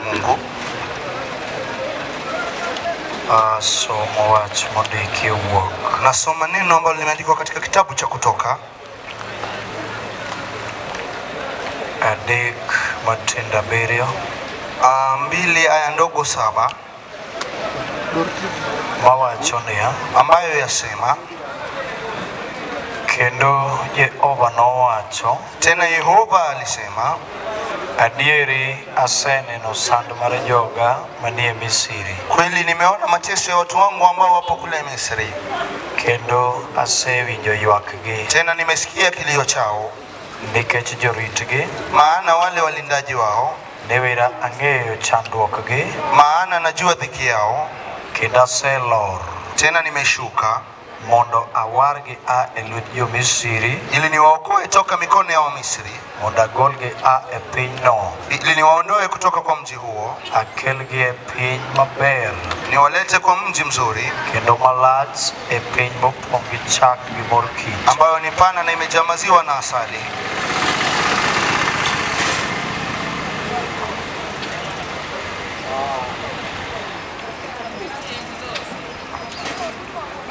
Mungu. Somo wach mondiki wuok. Nasoma neno ambalo limeandikwa katika kitabu cha Kutoka 3 matindo 7 2 aya ndogo 7 mawacho niya, ambayo yasema, kendo Jehova nowacho, tena Yehova alisema, adieri aseneno sand mar joga manie Misri, kweli nimeona mateso ya watu wangu ambao wapo kule Misri, kendo asewinjo ywakgi, tena nimesikia kilio chao, nikech joritgi, maana wale walindaji wao, newera ang'eyo chandruokgi, maana najua dhiki yao, kendo aselor, tena nimeshuka mondo awargi a e lwet jo-Misri, ili niwaokoe toka mikono ya Wamisri, mondo agolgi a e pinyno, ili niwaondoe kutoka kwa mji huo, akelgi e piny maber, niwalete kwa mji mzuri, kendo malach, e piny mopong' gi chak gi mor kich, ambayo ni pana na imejaa maziwa na asali.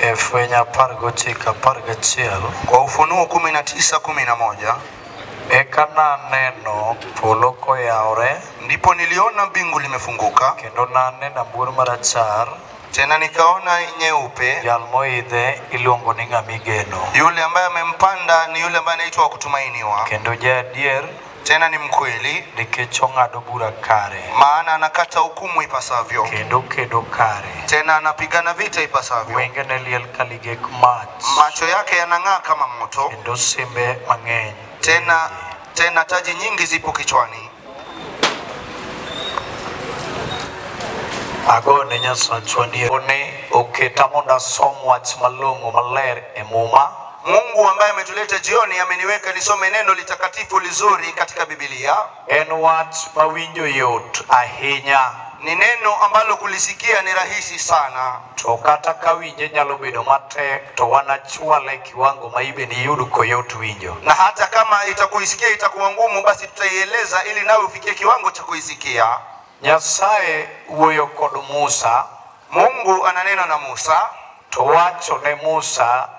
E Fweny 19 11, Kwa Ufunuo 19:11, eka naneno polo koyawre, ndipo niliona mbingu limefunguka, kendo naneno ambuor marachar, tena nikaona nyeupe, jal moidhe iluongo ni ng'ama igeno, yule ambaye amempanda ni yule ambaye anaitwa wa kutumainiwa, kendo jaadier, tena ni mkweli, nikech ong'ado bura kare, maana anakata hukumu ipasavyo, kendo kedo kare. tena anapigana vita ipasavyo. Wengene liel ka ligek mach, Macho yake yanang'aa kama moto, kendo simbe mang'eny tena taji nyingi zipo kichwani. Agone Nyasachwa ni oketa mondo asom wach malong'o maler e Muma. Mungu ambaye ametuleta jioni ameniweka nisome neno litakatifu lizuri katika Biblia. En wach mawinjo yot ahinya, Ni neno ambalo kulisikia ni rahisi sana, to kata ka winje nyalo bedo matek, to wanachwale kiwango ma ibe niyud koyot winjo. na hata kama itakuisikia itakuwa ngumu, basi tutaieleza ili nawe ufikie kiwango cha kuisikia. Nyasaye wuoyo kod Musa, Mungu ananena na Musa, to wacho ne Musa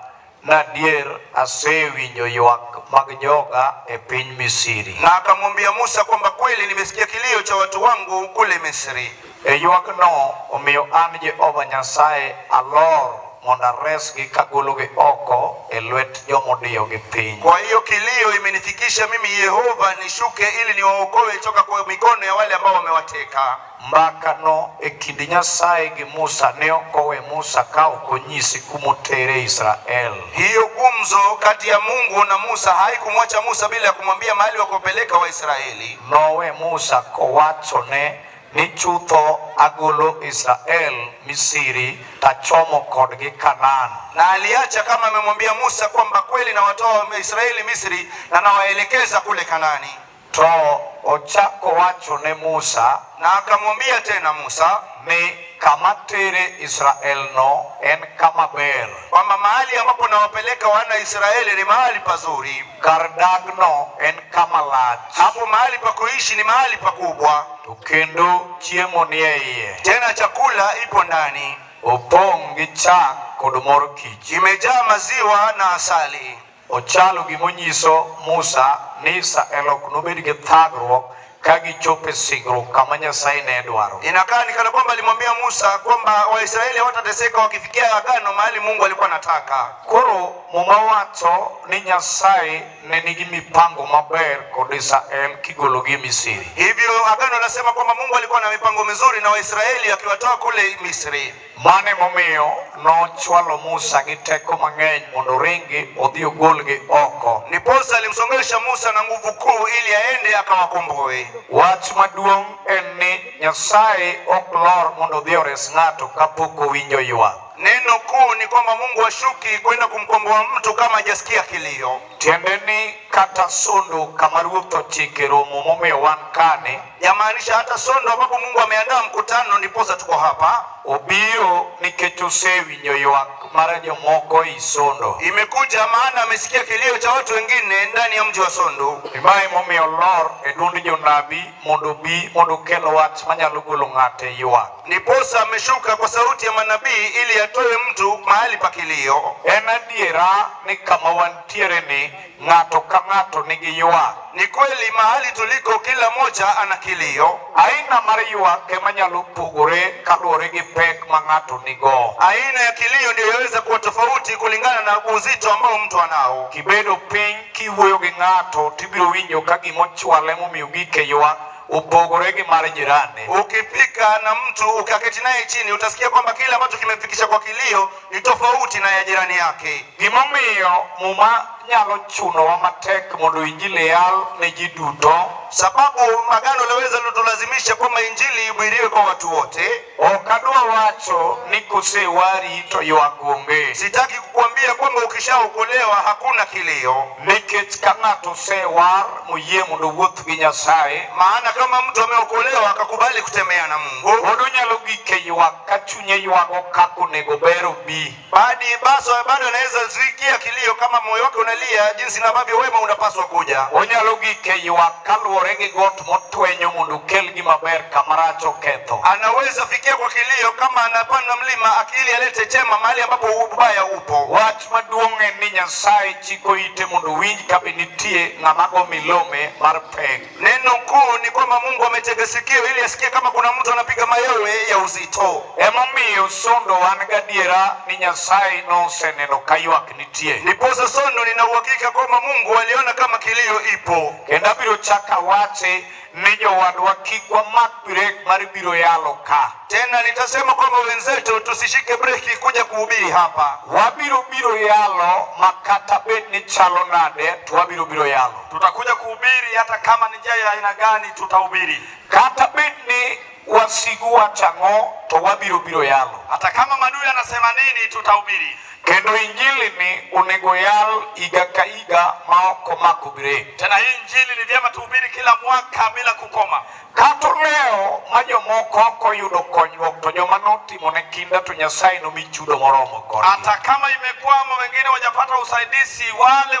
nadier asewinjo ywak mag joga e piny Misri. na akamwambia Musa kwamba kweli nimesikia kilio cha watu wangu kule Misri. E ywakno omiyo an Jehova Nyasaye alor mondo aresgi kagologi oko e lwet jomodiyogi piny. Kwa hiyo kilio imenifikisha mimi Yehova nishuke ili niwaokoe toka kwa mikono ya wale ambao wamewateka. Mbakano e kind Nyasaye gi Musa ne ok owe Musa ka ok onyisi kumotere Israel. Hiyo gumzo kati ya Mungu na Musa haikumwacha Musa bila ya kumwambia mahali wakopeleka Waisraeli. Nowe Musa kowachone ni chutho agolo Israel Misri tachomo kodgi Kanaan. Na aliacha kama amemwambia Musa kwamba kweli nawatoa Waisraeli Misri na nawaelekeza kule Kanani. To ochako wacho ne Musa Na akamwambia tena Musa ni kama tere Israel no en kama ber, kwamba mahali ambapo nawapeleka wana Israeli ni mahali pazuri, kar dagno en kama lach, hapo mahali pa kuishi ni mahali pakubwa, to kendo chiemo ni e iye, tena chakula ipo ndani, opong' gi chak kod mor kich. imejaa maziwa na asali. Ochalo gimonyiso Musa ni Israel ok nobed gi thagruok ka gichopo e singruok kama Nyasaye ne dwaro. Inakaa ni kana kwamba alimwambia Musa kwamba Waisraeli hawatateseka wakifikia agano mahali Mungu alikuwa anataka. Koro Muma wacho ni Nyasaye ne nigi mipango maber kod Israel kigologi Misri. Hivyo agano lasema kwamba Mungu alikuwa na mipango mizuri na Waisraeli akiwatoa kule Misri. Mane momiyo nochwalo Musa gi teko mang'eny mondo oringi odhi ogolgi oko. Ndiposa alimsongesha Musa na nguvu kuu ili aende akawakomboe. Wach maduong' en ni Nyasaye ok lor mondo odhi ores ng'ato kapok owinjo ywak. Neno kuu ni kwamba Mungu hashuki kwenda kumkomboa mtu kama hajasikia kilio. Tiende ni kata sondo kama ruoth ochike romo momiyo wan kane, Yamaanisha hata Sondu ambapo Mungu ameandaa mkutano ndiposa tuko hapa. Obiro nikech osewinjo ywak mar jomoko ei Sondu. Imekuja maana amesikia kilio cha watu wengine ndani ya mji wa Sondu. Mae momiyo olor e duond jonabi mondo obi mondo okel wach manyalo golo ng'ato e ywak. Ndiposa ameshuka kwa sauti ya manabii ili atoe mtu mahali pa kilio. En adiera ni kama wantiere ni ng'ato ka ng'ato nigi ywak. Ni kweli mahali tuliko kila moja ana kilio. Aina mar ywak ema nyalo pogore kaluwore gi pek ma ng'ato nigo. Aina ya kilio ndio yaweza kuwa tofauti kulingana na uzito ambao mtu anao. Kibedo piny kiwuoyo gi ng'ato tibiro winjo ka gimochwale momiyo gik e ywak upogore gi mar jirani. Ukifika na mtu ukaketi naye chini utasikia kwamba kile ambacho kimemfikisha kwa kilio ni tofauti na ya jirani yake. Gimomiyo Muma nyalo chunowa matek mondo injili yal ne ji duto. Sababu agano laweza lutulazimisha kwamba injili ihubiriwe kwa watu wote. Ok adwa wacho ni kosewari to ywak onge. Sitaki kukuambia kwamba ukishaokolewa hakuna kilio. Nikech ka ng'ato osewar moyie mondo owuoth gi Nyasaye, maana kama mtu ameokolewa akakubali kutembea na Mungu, pod onyalo gik e ywak ka chunye ywago kaka onego ber obi. Bado anaweza zikia kilio kama moyo wake unalia jinsi na ambavyo wema unapaswa kuja. Onyalo gik e ywak kaluwore gi got motwenyo mondo okel gima ber kama rach oketho. Anaweza fikia kwa kilio kama anapanda mlima akili alete chema mahali ambapo ubaya upo. Wach maduong' en ni Nyasaye chiko ite mondo owinj kabe nitie ng'ama go milome mar pek. Neno kuu ni kwamba Mungu ametega sikio ili asikie kama kuna mtu anapiga mayowe ya uzito. Emomiyo Sondu wan gadiera ni Nyasaye noseneno ka ywak nitie. Ndiposa Sondu nina uhakika kwamba Mungu aliona kama kilio ipo. Kendo abiro chako awache ni jowadwa kik wamak brek mar biro yalo ka. Tena nitasema kwamba wenzetu tusishike breki kuja kuhubiri hapa. Wabiro biro yalo makata bed ni chalo nade to wabiro biro yalo. Tutakuja kuhubiri hata kama ni njia ya aina gani tutahubiri. Kata bed ni wasigu wachang'o to wabiro biro yalo. Hata kama madui anasema nini tutahubiri. Kendo injili ni onego yal higa ka higa ma ok omako brek. Tena hii injili ni vyema tuhubiri kila mwaka bila kukoma. Kata olewo ma jomoko ok oyudo konyruok to joma notimo ne kinda to Nyasaye nomi chudo moromo kodgi. Hata kama imekwama wengine wajapata usaidizi, wale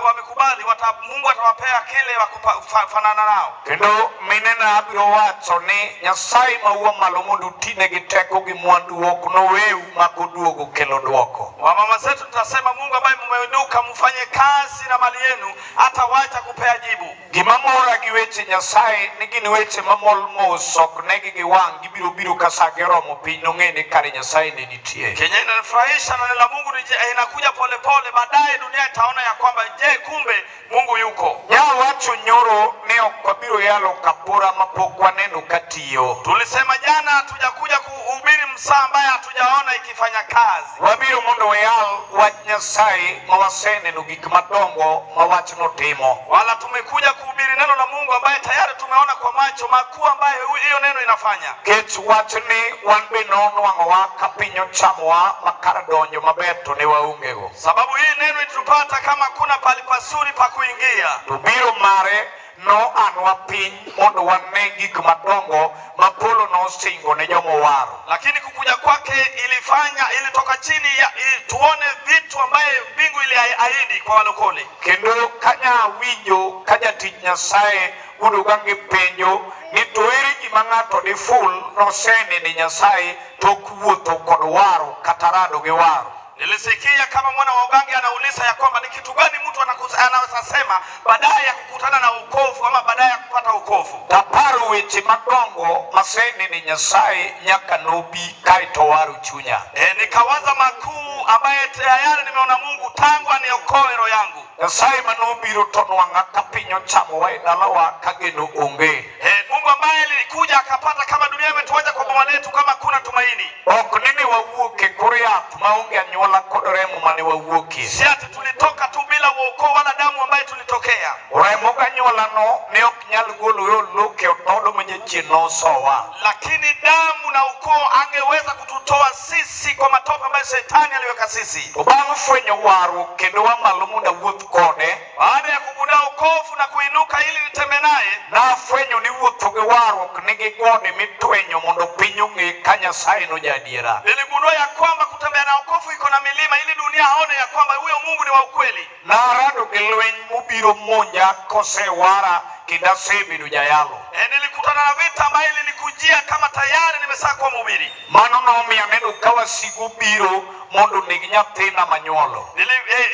wamekubali Mungu atawapea kile wakufanana nao. Kendo minena abiro wacho ni Nyasaye ma wuo malo mondo utine gi teko gi mwandu ok noweu mak oduogo kelo dwoko. Wamama zetu tutasema Mungu ambaye mmeinuka mfanye kazi na mali yenu hata wacha kupea jibu. Gima mora gi weche Nyasaye ni gin weche mamol mos ok negi gi wang' gibiro biro ka sa giromo piny nong'e ni kare Nyasaye ne nitie. Kenye inanifurahisha na neno la Mungu ni inakuja polepole, baadaye dunia itaona ya kwamba je, kumbe Mungu yuko. Nyawacho nyoro ne ok wabiro yalo kapora mapok waneno katiyo. Tulisema jana hatujakuja kuhubiri msaa ambaye hatujaona ikifanya kazi. Wabiro mondo wayal wach Nyasaye ma waseneno gik madongo ma wachno timo. Wala tumekuja kuhubiri neno la Mungu ambaye tayari tumeona kwa macho makuu ambayo hiyo neno inafanya. Kech wachni wan be nonwang'owa ka piny ochamowa ma kar donjo maber to ne waongego. Sababu hii neno itupata kama kuna pali pasuri pa kuingia. To biro mare no anwa piny mondo wane gik madongo ma polo nosingo ne jomowaro. Lakini kukuja kwake ilifanya ilitoka chini ili tuone vitu ambaye mbingu iliahidi kwa walokole. Kendo kanya winjo ka jatich Nyasaye Udugangi penjo ni to ere gima ng'ato diful nosene ni Nyasaye tok wuotho kod waro kata rado gi waro. Nilisikia kama mwana wa Ugange anauliza ya kwamba ni kitu gani mtu anaweza sema baadaye ya kukutana na wokovu ama baadaye ya kupata wokovu. Taparo weche madongo masene ni Nyasaye nyaka nobi kaeto waro chunya. Nikawaza makuu ambaye tayari nimeona Mungu tangu aniokoe roho yangu. Nyasaye manobiro to nwang'a ka piny ochamowa e dalawa ka geno onge. Mungu ambaye alikuja akapata kama dunia imetuacha kwa boma letu kama kuna tumaini. Ok nene wawuok e kor yath maonge anyuola kod remo mane wawuokie. Si ati tulitoka tu bila wokovu wala damu ambaye tulitokea. Remo ganyuolano ne ok nyal golo e olok e otodo ma jachien nosowa. Lakini damu na ukoo angeweza kututoa sisi kwa matope ambayo shetani aliweka sisi. To bang' fwenyo warruok kendo wamalo mondo awuoth kode. Baada ya kugundua wokovu na kuinuka ili nitembee naye, nafwenyo ni wuotho gi warruok nigi gode mitwenyo mondo piny ong'e ka Nyasaye no jaadiera. Niligundua ya kwamba kutembea na wokovu iko na milima ili dunia aone ya kwamba huyo Mungu ni wa ukweli. Narado gi lweny mobiro monja kosewara kendo asebedo jayalo. Nilikutana na vita ambayo ilinikujia kama tayari nimesaa kuwa mhubiri. Mano nomiyo aneno ka wasigu biro mondo oneg nyathina manyuolo.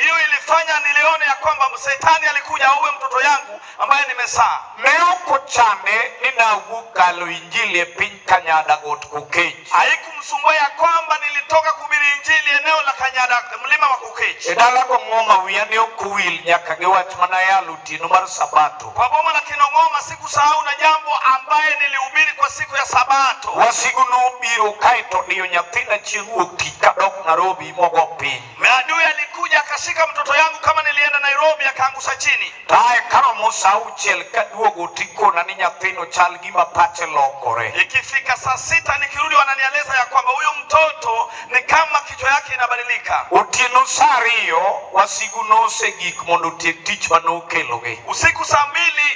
Hiyo ilifanya nilione ya kwamba shetani alikuja auwe mtoto yangu ambaye nimesaa. Ne ok ochande ni nawuok kalo injili e piny Kanyada got Kokech. Haikumsumbua ya kwamba nilitoka kuhubiri injili eneo la Kanyada, mlima wa Kokech. E dala Gong'oma wiya ne ok owil nyaka gi wach manayalo otieno mar Sabato. Kwa boma la Kinong'oma sikusahau na jambo ambaye nilihubiri kwa siku ya Sabato. Wasigu nobiro kaeto diyo nyathina chieng' wuok tich kadok Nairobi mogo piny. Maadui alikuja akashika mtoto yangu kama nilienda Nairobi akaangusha chini. Tae karomo sa auchiel kaduogo tikona ni nyathino chal gima pache lokore. Ikifika saa 6 nikirudi wananieleza ya kwamba huyo mtoto ni kama kichwa yake inabadilika. Otieno sa 2 wasigu nosegik mondo otiek tich manokelogi. Usiku saa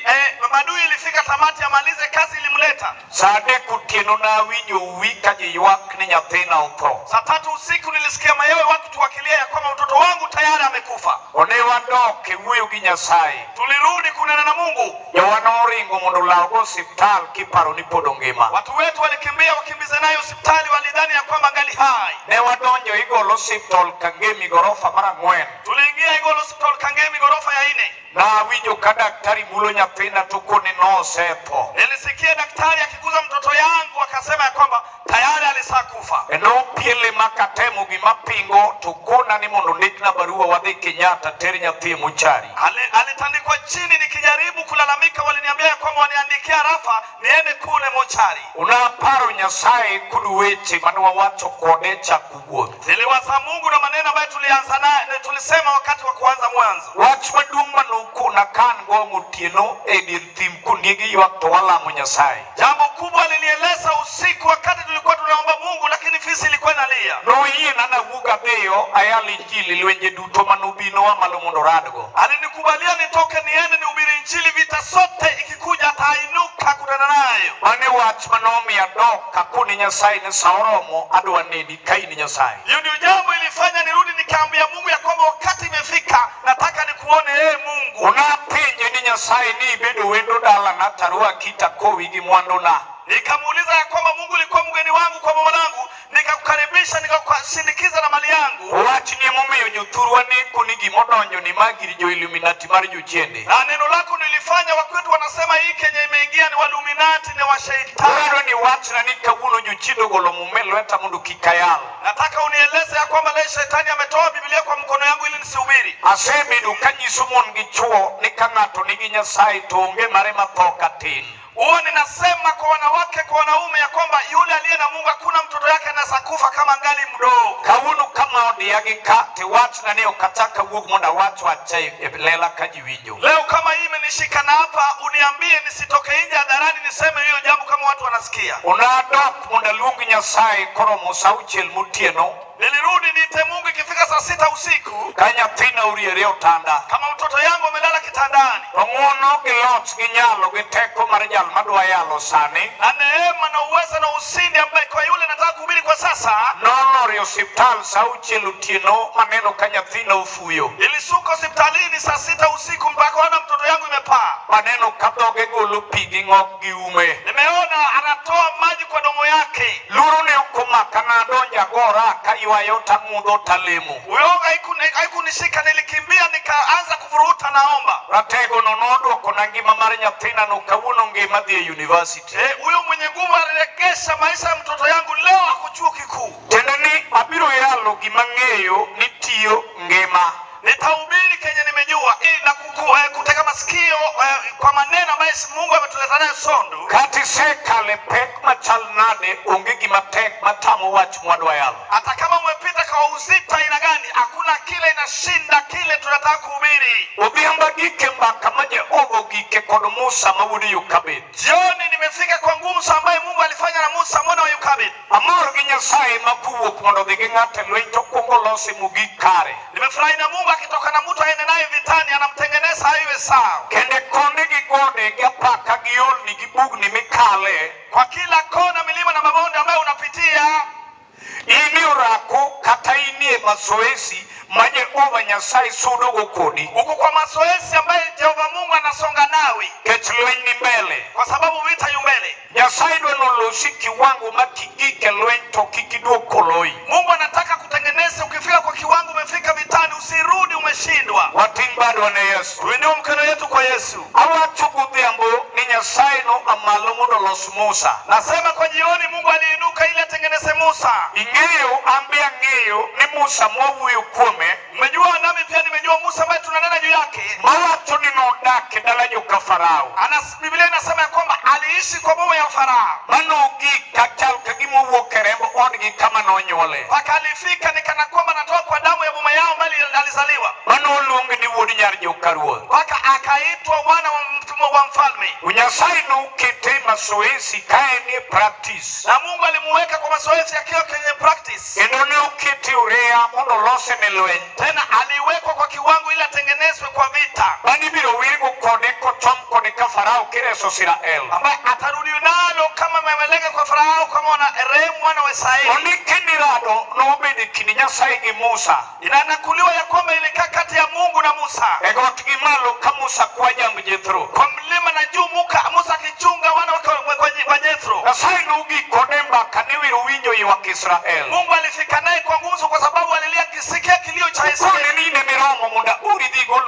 2 maadui ilifika tamati amalize kazi ilimleta. Sa 3 otieno nawinjo uwi ka ji ywak ni nyathina otho. Saa 3 usiku nilisikia mayowe watu wakilia ya kwamba mtoto wangu tayari amekufa. Ne wadok e wuoyo gi Nyasaye. Tulirudi kunena na Mungu. Jowa noringo mondo olawgo osiptal kiparo ni pod ongima. Watu wetu walikimbia wakimbize naye hospitali, walidhani ya kwamba angali hai. Ne wadonjo Igolo Hospital Kangemi gorofa mar 4. Tuliingia Igolo Hospital Kangemi gorofa ya 4. Nawinjo ka daktari mulo nyathina to kone nosetho. Nilisikia daktari akiguza mtoto yangu akasema ya kwamba tayari alisakufa. Nopiele makatemo gima pingo to kona ni mondo ndikna barua wadhi Kenyatta ter nyathi e mochari. Alitandikwa chini, nikijaribu kulalamika waliniambia ya kwamba waniandikia rafa niende kule mochari. Unaparo Nyasaye kod weche mane wawacho kode chako wuoth. Niliwaza Mungu na maneno ambayo tulianza naye, tulisema wakati wa kuanza mwanzo. Wach maduong' manokona ka an gong'o otieno e dier thim kondiegi ywak to walamo Nyasaye. Jambo kubwa lilieleza usiku wakati tulikuwa tunaomba Mungu, lakini fisi ilikuwa inalia. Noyiena nawuog adhiyo ayal injili lwenje duto manobinowa malo mondo radgo. Alinikubalia nitoke niende nihubiri injili, vita sote ikikuja atainuka kutana nayo. Mane wach manomiyo adok akone Nyasaye ni sa oromo adwa neni ka in Nyasaye. Hiyo ndio jambo ilifanya nirudi nikaambia Mungu ya kwamba wakati imefika nataka nikuone ee Mungu. Unapenje ni Nyasaye ni ibedo wendo dalana tarwaki takowi gi mwanduna. Nikamuuliza ya kwamba Mungu ulikuwa mgeni wangu kwa baba langu, nikakukaribisha nikakusindikiza na mali yangu. Wach ni emomiyo jothurwa neko ni gimodonjo ni ma gir jo Illuminati mar jochiende. Na neno lako nilifanya wakwetu wanasema hii Kenya imeingia ni Waluminati ni wa shetani. Adwaro ni wachna ni kawuono jochiende ogolo muma e lweta mondo kik ayal. Nataka unieleze ya kwamba leo shetani ametoa Biblia kwa mkono yangu ili nisihubiri. Asebedo kanyiso mon gi chuo ni ka ng'ato nigi Nyasaye to onge mare matho katin. Huwa ninasema kwa wanawake kwa wanaume ya kwamba yule aliye na Mungu hakuna mtoto yake anaweza kufa kama angali mdogo. Kawuono kama odiya gi ka to wachna ni ok achak awuog mondo awach wach e lela ka ji winjo. Leo kama hii imenishika na hapa uniambie nisitoke nje hadharani niseme hiyo jambo kama watu wanasikia. Unadok mondo aluong Nyasaye koromo sa 6 motieno. Nilirudi niite Mungu ikifika saa 6 usiku. Ka nyathina oriere e otanda. Kama mtoto yangu amelala kitandani. To ng'uono gi loch gi nyalo gi teko mar jal madwa yalo sani. Na neema na uwezo na ushindi ambaye kwa yule nataka kuhubiri kwa sasa. Nolor e osiptal sa 6 otieno maneno ka nyathina ofuyo. Nilishuka hospitalini saa 6 usiku mpaka ona mtoto yangu imepaa. Maneno ka dhoge golo pi gi ng'ok gi ume. Nimeona anatoa maji kwa domo yake. Luoro ne ok omaka nadonjo agora kaywayo tang'udho talemo. Uyoga haikunishika, nilikimbia nikaanza kuvuruta naomba. Ratego no nodwokona ngima mar nyathina no kawuono ngima dhi e university. Huyo mwenye nguvu aliregesha maisha ya mtoto yangu leo ako chuo kikuu. Tiende ni abiro yalo gima ng'eyo ni tiyo ngima. Nitahubiri kenye nimejua na kutega masikio kwa maneno ambayo Mungu ametuleta nayo Sondu. Kata isekale pek machal nade onge gima tek matamo wach mwadwa yalo. Hata kama umepita kwa uzito aina gani, hakuna kile inashinda kile tunataka kuhubiri. Odhiambo gike mbaka ma Jehova ogike kod Musa ma wuod Yokabed. Jioni nimefika kwa ngumu ambaye Mungu alifanya na Musa mwana wa Yokabed. Amor gi Nyasaye ma kowuok mondo odhi gi ng'ato e lweny to okuongo lose mogik kare. Nimefurahi na Mungu akitoka na mtu aende naye vitani anamtengeneza iwe sawa. Kende konde gi gode gode gi apaka gi olni gi bugni mikale. Kwa kila kona, milima na mabonde ambayo unapitia, In e orako kata inie mazoezi ma Jehova Nyasaye sudogo kodi. Uko kwa mazoezi ambayo Jehova Mungu anasonga nawe, Kech lweny ni mbele. Kwa sababu vita yu mbele. Nyasaye dwa nolosi kiwango ma kigik e lweny to kik iduog koloyi. Mungu anataka kutengeneza, ukifika kwa kiwango, umefika vitani, usirudi umeshindwa. Wating' badwa ne Yesu. Tuinue mkono yetu kwa Yesu. Awacho godhiambo ni Nyasaye noa malo mondo olos Musa. Nasema kwa jioni, Mungu aliinuka ili atengeneze Musa. Ing'eyo an be ang'eyo ni Musa mwawuoyo kuome Umejua nami pia nimejua Musa ambaye tunanena juu yake. mawacho ni nodak e dala joka Farao. Biblia inasema ya kwamba aliishi kwa boma ya Farao Manogik kachal ka gima owuok e remb odgi kama nonyuole. Mpaka alifika ni kana kwamba anatoka kwa damu ya boma yao mbali alizaliwa, Manoluong ni wuod nyar joka ruoth. Mpaka akaitwa mwana wa wa mfalme. Nyasaye nokete mazoezi ka en e practice. Na Mungu alimuweka kwa mazoezi akiwa kwenye practice. Kendo ne okete urea mondo olose ne lweny. Tena aliwekwa kwa kiwango ili atengenezwe kwa vita, Mane ibiro wirgo kode kochom kode ka Farao kireso Israel. Ambaye atarudi nalo kama mameleka kwa Farao, kama wana Rehemu mwana wa Israeli. Ondike ni rado nobedo e kind Nyasaye gi Musa. Inanakuliwa ya kwamba ilikaa kati ya Mungu na Musa E got gi malo ka Musa kwa jamb Jethro. kwa mlima na juu, Musa akichunga wana wa Jethro. Nyasaye nogik kode mbaka ni wiro winjo ywak Israel. Mungu alifika naye kwa nguzo kwa sababu alilia kisikia kilio cha Kone Israeli. ni in emiromo mondo aori dhi igol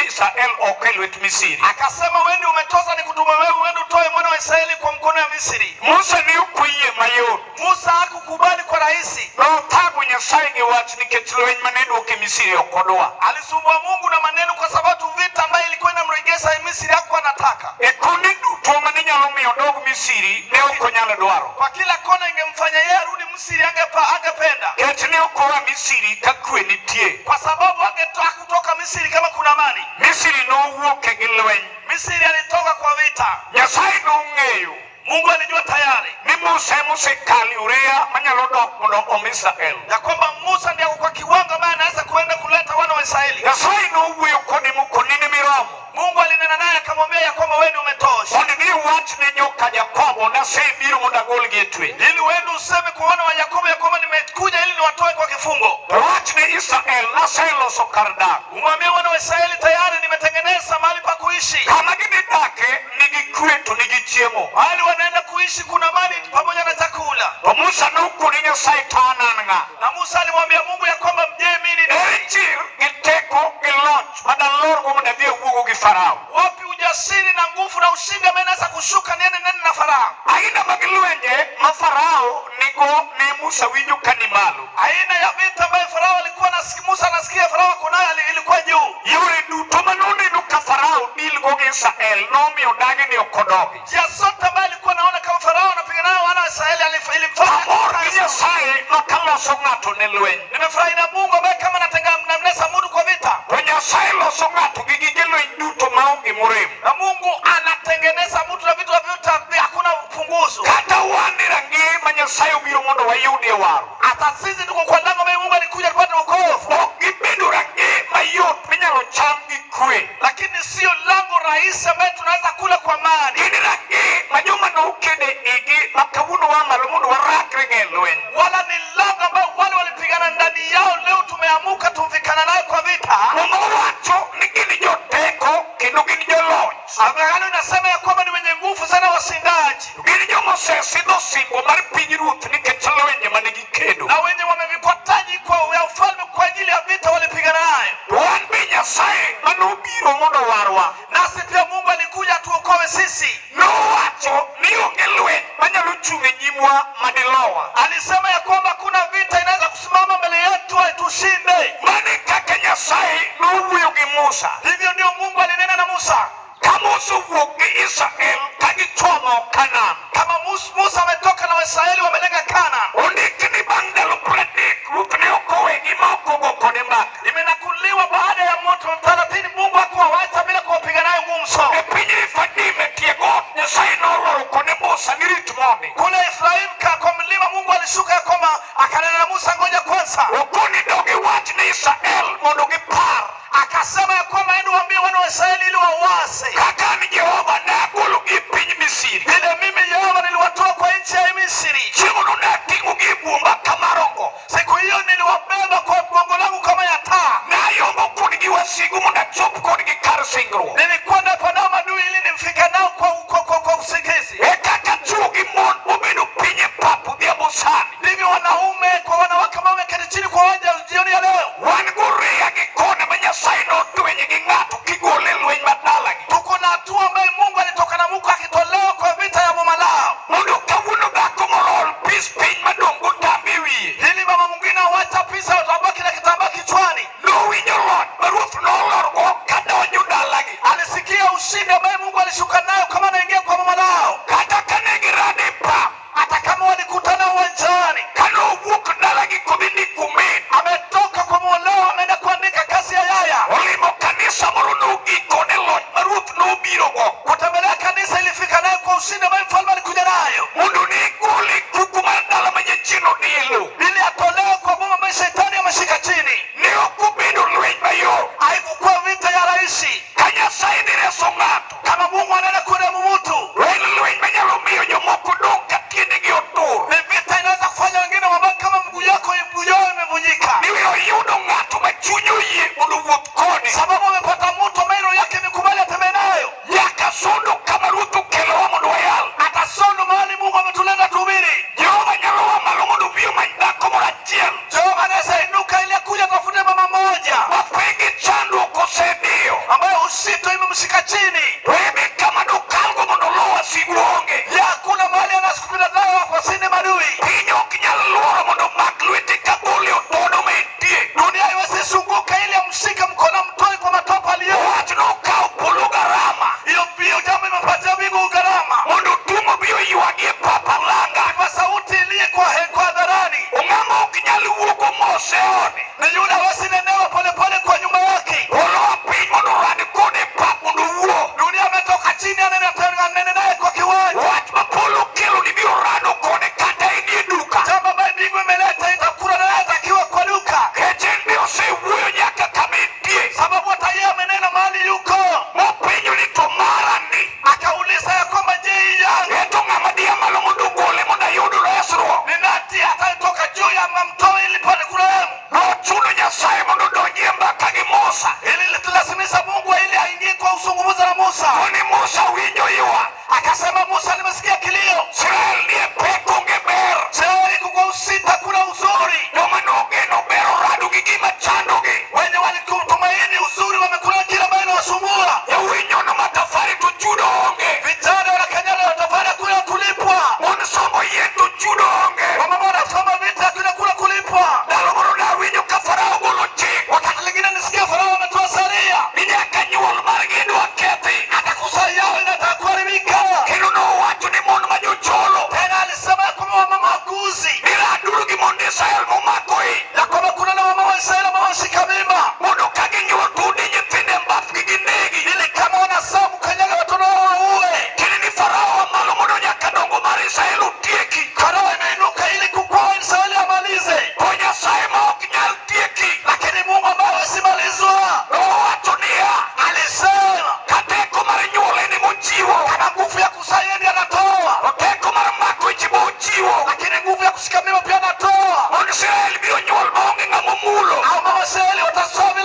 Israel oko e lwet Misri. Akasema, wewe ndio umetoza nikutume wewe uende utoe mwana wa Israeli kwa mkono ya Misri. Musa ne ok oyie mayot. Musa hakukubali kwa rahisi. Nothago Nyasaye gi wach nikech lweny mane duoke Misri ok odwa. Alisumbua Mungu na maneno kwa sababu vita ambayo ilikuwa inamrejesha Misri hakuwa anataka. E konde duto mane nyalo miyo odog Misri ne ok onyal dwaro. Kwa kila kona ingemfanya yeye arudi Misri angependa. Nikech ne ok oa Misri ka kwe nitie. Kwa sababu angetoka kutoka Misri kama kuna amani. Misri nowuoke gi lweny. Misri alitoka kwa vita. Nyasaye nong'eyo Mungu alijua tayari ni Musa emosekalo urea manyalo dok mondo om Israel. Ya kwamba Musa ndiye kwa kiwango ambaye anaweza kuenda kuleta wana wa Israeli. Nyasaye nowuoyo kode mokonine miromo. Mungu alinena naye akamwambia ya kwamba wewe ndio umetosha. Mondo idhi iwach ne joka Jakobo nasebiro mondo agolgi e twech. Ili uende useme kwa wana wa Yakobo ya kwamba nimekuja ili niwatoe kwa kifungo. To wach ne Israel naseloso kar dak. Umwambie wana wa Israeli tayari nimetengeneza mahali pa kuishi. Kama gidhi dake nigi kwe to nigi chiemo. Mahali wanaenda kuishi kuna mali pamoja na chakula. To Musa nokone Nyasaye to an an ng'a? Na Musa alimwambia Mungu ya kwamba je, mimi ni Ere chir gi teko gi loch madalorgo mondo adhi awuogo gi Farao? Wapi ujasiri na nguvu na ushindi ambaye naweza kushuka niende nene na Farao? Aina mag lwenje ma Farao nigo ne Musa winjo ka ni malo. Aina ya vita ambayo Farao alikuwa nasikia, Musa anasikia Farao ako nayo ilikuwa juu. Yore duto manoneno ka Farao deal go gi Israel nomiyo dagi ni ok odogi. Njia zote ambayo alikuwa anaona kama Farao anapigana nao wana wa Israeli ilimfanya Amor gi Nyasaye ma kaloso ng'ato ne lweny. Nimefurahi na Mungu ambaye kama anatengeneza mtu kwa vita. To Nyasaye loso ng'ato gi gige lweny duto maonge morem. Na Mungu anatengeneza mtu na vitu vya vita, hakuna upunguzo. Kata wan e rangeye ma Nyasaye obiro mondo wayudie waro. Hata sisi tuko kwa lango ambaye Mungu alikuja tupate wokovu. Ok gibedo rangeye mayot minyalo cham gi kwe. Lakini sio lango rahisi ambaye tunaweza kula kwa amani. Gin rangeye ma joma nokede igi ma kawuono waa malo mondo warakre go e lweny. Wala ni lango ambayo wale walipigana ndani yao, leo tumeamuka tufikana nayo kwa vita. Muma wacho ni gin joteko kendo gin joloch. Agano inasema ya kwamba ni wenye nguvu sana, washindaji. Gin joma osesidho osimbo mar pinyruoth nikech lwenje mane gikedo. Na wenye wamevikwa taji kwa ya ufalme kwa ajili ya vita walipigana nayo. To wan be Nyasaye manobiro mondo owarwa. Nasi pia Mungu alikuja tuokoe sisi. Nowacho ni onge lweny manyalo chung' e nyimwa madilowa. Alisema ya kwamba kuna vita inaweza kusimama mbele yetu tushinde. Mano e kaka Nyasaye nowuoyo gi Musa. Hivyo ndio Mungu alinena na Musa. Ka Musa owuok gi Israel ka gichomo Kanaan. Kama Musa ametoka na Waisraeli wamelenga Kanaan. Ondik ni bang' ndalo 30 Ruoth ne ok owegi ma ok ogo kode mbaka. Imenakuliwa baada ya moto 30 Mungu hakuwaacha bila kuwapiga nayo ngumzo. E piny Refadim e tie got Nyasaye noloro kode Musa ni rit mondi. Kule Efraim kwa mlima Mungu alishuka kwamba akanena na Musa, ngoja kwanza. Okoni dog iwach ne Israel mondo gipar. Akasema ya kwamba enda waambie wana wa Israeli ili wauase. Kaka an Jehova ne agologi e piny Misri. Vile mimi Yehova niliwatoa kwa nchi ya Misri. Chieng'ono ne ating'ogi e bwomba kamarongo. Siku hiyo niliwabeba kwa mgongo langu kama ya taa. Ne ayombo kodgi wasigu mondo achop kodgi kar singruok. Nilikuwa napanao madui ili nimfike nao kwa usingizi. E kaka chwo gi mon mobedo piny e pap odhiambo sani. Ndivyo wanaume kwa wanawake ambao wameketi chini kwa uwanja jioni ya leo. Wan goreya gi kona ma Nyasaye notwenye gi ng'ato kigole e lweny mar dalagi. Tuko na hatua ambaye Mungu alitoka na Mungu akitolewa kwa vita ya boma lao. Mondo kawuono dhako moro ol pis piny madong' gotambe e wiye. Ili mama mwingine awacha pisa utabaki na kitambaa kichwani. Nowinjo loch ma ruoth nolorgo kadonjo dalagi. Alisikia ushindi ambaye Mungu alishuka nayo kama anaingia kwa boma lao. Kata kane girado e pap, Hata kama walikutana uwanjani, kanowuok dalagi kodhi ndiko min. Ametoka kwa mwoleo, ameenda kuandika kazi ya yaya. Olimo kanisa moro nogik kode loch ma ruoth nobirogo. Kutembelea kanisa ilifika nayo kwa ushindi ambaye mfalme alikuja nayo, Mondo ne gole e kuku mar dala ma jachien odielo. ili atolewe kwa boma ambaye shetani ameshika chini. Ne ok obedo lweny mayom. Haikukuwa vita ya rahisi. Ka Nyasaye dhi reso ng'ato, Kama Mungu anaenda kuremu mtu, en lweny manyalo miyo jomoko dong' ka tiendegi otur. ni vita inaweza kufanya wengine wabaki kama mguu yako mguu yao imevunjika, Niwe oyudo ng'ato ma chunye oyie mondo owuoth kode. sababu amepata mtu ambaye roho yake imekubali atembee nayo. Nyaka sundo kama ruoth okelowa mondo wayal. Atasondo mahali Mungu ametuleta tuhubiri. Jehova nyalo a malo mondo obi omany dhako moro achiel Jehova anaweza inuka ili akuja tafute mama moja ma pek gi chandruok osediyo. ambaye uzito imemshika chini, To ebe kama dokalgo mondo olo wasigu onge. ya hakuna mahali anasukupita nayo pasini madui. Piny ok nyal luoro mondo omak lwete kagole otodo ma entie. Dunia haiwezi zunguka ili amshike mkono mtoe kwa matope aliyo. Wach nokawo polo garama Hiyo hiyo jambo imepatia mbingu gharama, mondo otum obi oywagi e pap alanga. kwa sauti iliye kwa hadharani. Ong'ama ok nyal wuogo mos e ode. Ni yule hawezi nenewa polepole kwa nyumba yake. Polo a piny mondo orad kode e pap mondo owuo. Dunia ametoka chini anene naye kwa kiwanja. Wach ma polo okelo ni biro rado kode kata en e duka. Jambo ambaye mbingu imeleta itakula naye atakiwa kwa duka, Kech en be osewuoyo nyaka kama entie. sababu hata yeye amenena mahali yuko. Mopenjo ni to mara ni. Akauliza ya kwamba je, hii yangu Eto ng'ama dia malo mondo ogole mondo ayud resruok. ni nani atayetoka juu ya mamtoe ili pate kurehemu? Nochuno Nyasaye mondo odonji e mbaka gi Musa. Ili litilazimisha Mungu ili aingie kwa usungumuza na Musa. Koni Musa winjo ywak. Akasema, Musa, nimesikia kilio, Israel ni e pek onge ber. Israeli iko kwa usita, kuna uzuri. Joma nogeno ber orado gi gima chandogi. Wenye walikutumaini uzuri wamekula kila ambayo inawasumbua. Jawinyono matafari to chudo onge. Vijana wanakanyaga watafari hakuna kulipwa. Mon sombo yien to chudo onge. Wamama wanasoma vita hakuna kula kulipwa. Ndalo moro nawinjo ka Farao ogolo chik. Wakati lingine nisikia Farao ametoa saria, Ni nyaka nyuol margi idwa kethi. hata kuzaa yao inataka kuharibika. Kendo nowacho ni mon ma jocholo. Tena alisema ya kwamba wamama waguzi, Ni raduru gi mond Israel momako ich. ya kwamba kuna na wamama wa Israeli ambao wanashika mimba, Mondo ka ginyuol to udi nyithindo e mbafgi ginegi. ili kama wanazaa mkanyaga watoto wao waue. Tiende ni Farao a malo mondo nyaka dongo mar Israel otieki. Farao imeinuka ili kukwaa Israeli amalize, To Nyasaye ma ok nyal tieki. lakini Mungu ambaye hawezi malizwa Nowacho niya, alisema ka teko mar nyuol en emochiwo. kama nguvu ya kuzaa yeye ndiye anatoa, To teko mar mako ich be ochiwo. lakini nguvu ya kushika mimba pia anatoa. Mond Israel biro nyuol maonge ng'ama omulo. Au mama Israeli watazaa bila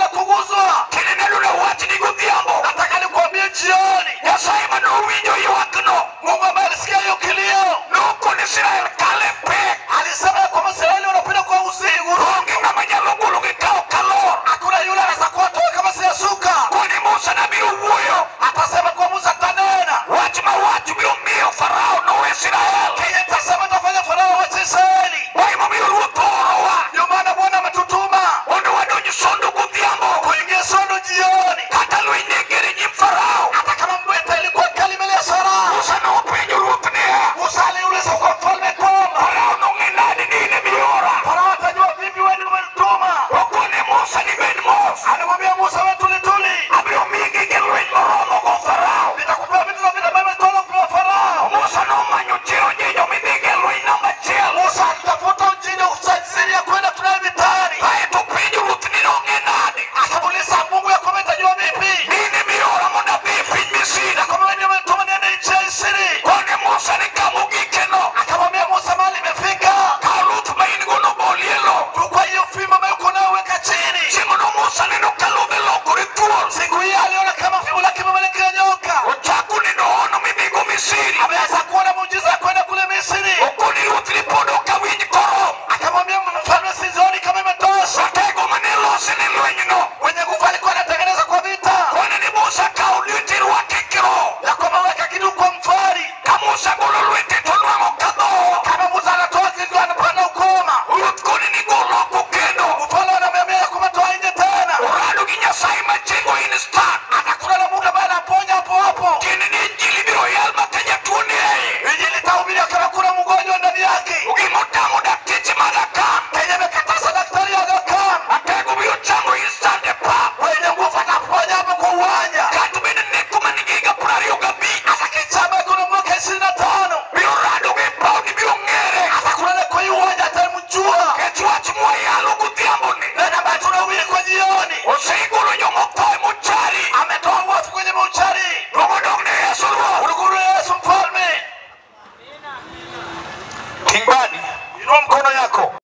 Inua mkono yako.